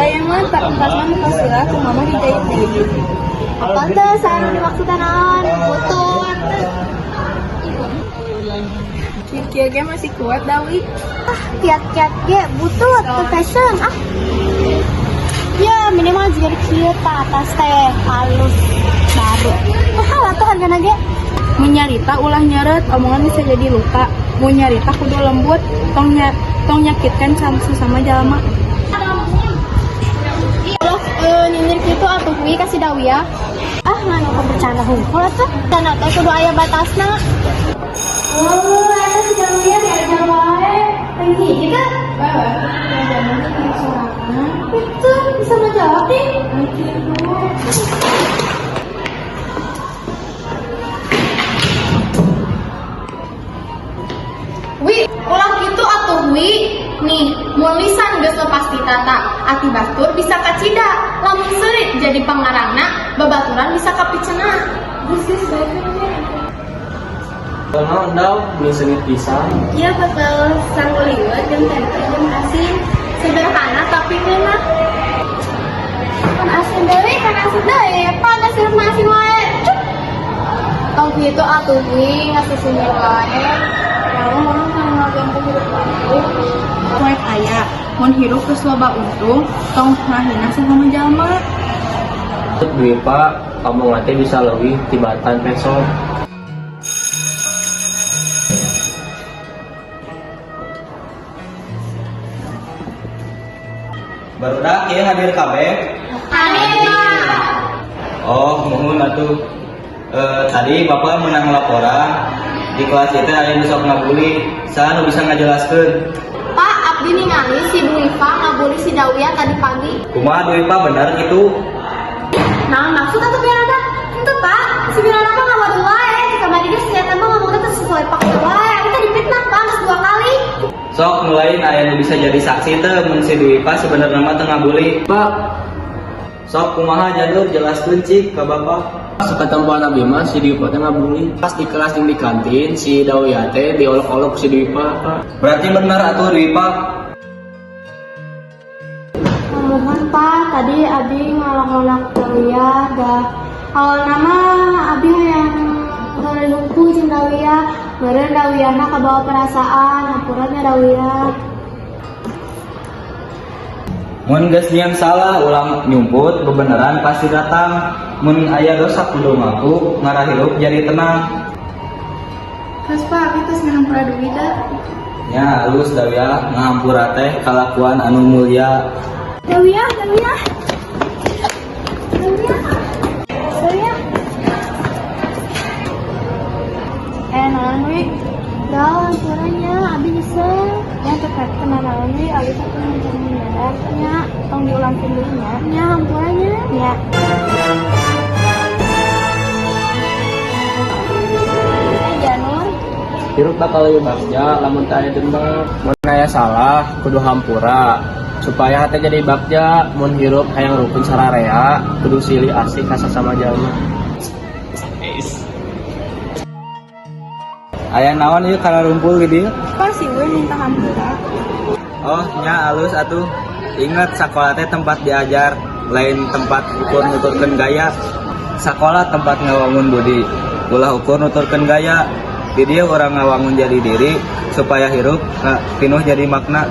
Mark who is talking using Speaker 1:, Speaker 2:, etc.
Speaker 1: Da ieu mah tasna muka seulah ku mama dijait deui.
Speaker 2: Apal teu saha nu dimaksud naon? Butut.
Speaker 1: Kieu ge masih kuat Dawi.
Speaker 2: Ah, kiat-kiat ge butut teu fashion ah. Ya minimal juga kieu tah tas teh halus baru. Mahal atuh hargana ge.
Speaker 1: Mun nyarita ulah nyeret, omongan bisa jadi luka. Mun nyarita kudu lembut, tong nya, tong nyakitkan sesama jalma.
Speaker 2: Ulah nyinyir kitu atuh wi ka si Dawi ya. Ah, ngan aku bercanda hungkul atuh. Bercanda teh kudu aya batasna. Oh, eta si Dawi ya diajar wae. Lagi hiji teh. Itu bisa menjawab nih.
Speaker 3: Wi, ulah gitu atuh Wi. Nih, mun lisan geus lepas ditata, ati batur bisa kacida. Lamun seurit jadi pangarangna, babaturan bisa kapicenah.
Speaker 1: Geus geus bae.
Speaker 4: Naon daw, meni seungit pisan.
Speaker 3: Iya betul, sangu liwet jeung tempe jeung asin. Sederhana tapi ngeunah.
Speaker 2: Kan asin deui, kan asin deui. Pan asin mah asin wae. Cuk.
Speaker 3: Tong kitu atuh Wi, ngasisindir wae.
Speaker 1: Ya Allah, urang kan ngaganggu hirup aku. Poek aya, mun hirup geus loba untung, tong ngahina sesama jalma.
Speaker 4: Dwipa, omongan teh bisa leuwih tibatan peso.
Speaker 5: Barudak ieu hadir kabeh. Oh, muhun atuh. Tadi Bapak menang laporan di kelas itu aya nu sok ngabuli. Saha nu bisa ngajelaskeun?
Speaker 3: Pak, abdi ningali si Dwipa ngabuli si Dawia tadi pagi.
Speaker 5: Kumaha Dwipa bener gitu?
Speaker 3: Nah, maksud atuh Miranda? Henteu, Pak. Si Miranda mah ngawadul wae. Di kamar ge senjata mah ngomongna teh sesuai fakta wae. Abdi teh dipitnah, Pak, geus dua kali.
Speaker 5: Sok nu lain aya nu bisa jadi saksi teu mun si Dwipa sebenarnya mah teu ngabuli.
Speaker 4: Pak,
Speaker 5: Sok kumaha Janur jelaskeun cik ka Bapak.
Speaker 4: Sakatempoan abi mah si Dwipa teh ngabuli. Pas di kelas jeung di kantin si Dawya teh diolok-olok si Dwipa, Pak.
Speaker 5: Berarti bener atuh Dwipa.
Speaker 3: Mohon Pak, tadi Abi ngolok-ngolok Dawia dah. Awalna mah Abi hayang heureuy hungkul jeung Dawia. Meureun Dawiana kabawa perasaan, hampura nya Dawia.
Speaker 5: Mun geus nyieun salah ulah nyumput bebeneran pasti datang. Mun aya dosa kudu ngaku ngarah hirup jadi tenang.
Speaker 1: Geus Pak, abi tos ngahampura Dwi da.
Speaker 5: Nya halus Dawya ngahampura teh kalakuan anu mulia.
Speaker 2: Dawia, Dawia. Dawia. Dawia.
Speaker 1: Eh, naon Wi?
Speaker 2: Dah, hampura nya, abi nyesel.
Speaker 1: Ya tetep tenang naon Wi, abi teh temen nya, tong diulangkeun deui nya.
Speaker 2: Nya, hampura nya.
Speaker 1: Ya. Eh, Janur,
Speaker 4: Hirup bakal leuwih bagja lamun teu aya dendam. Mun aya salah kudu hampura supaya hate jadi bagja. Mun hirup hayang rukun sararea kudu silih asih ka sasama jalma.
Speaker 5: Aya naon ieu kararumpul di dieu?
Speaker 1: Pak si Wi minta hampura.
Speaker 5: Oh, nya alus atuh. Ingat sekolah teh tempat diajar, lain tempat ukur nuturkeun gaya. Sekolah tempat ngawangun budi, ulah ukur nuturkeun gaya. Di dieu urang ngawangun jadi diri supaya hirup pinuh jadi makna.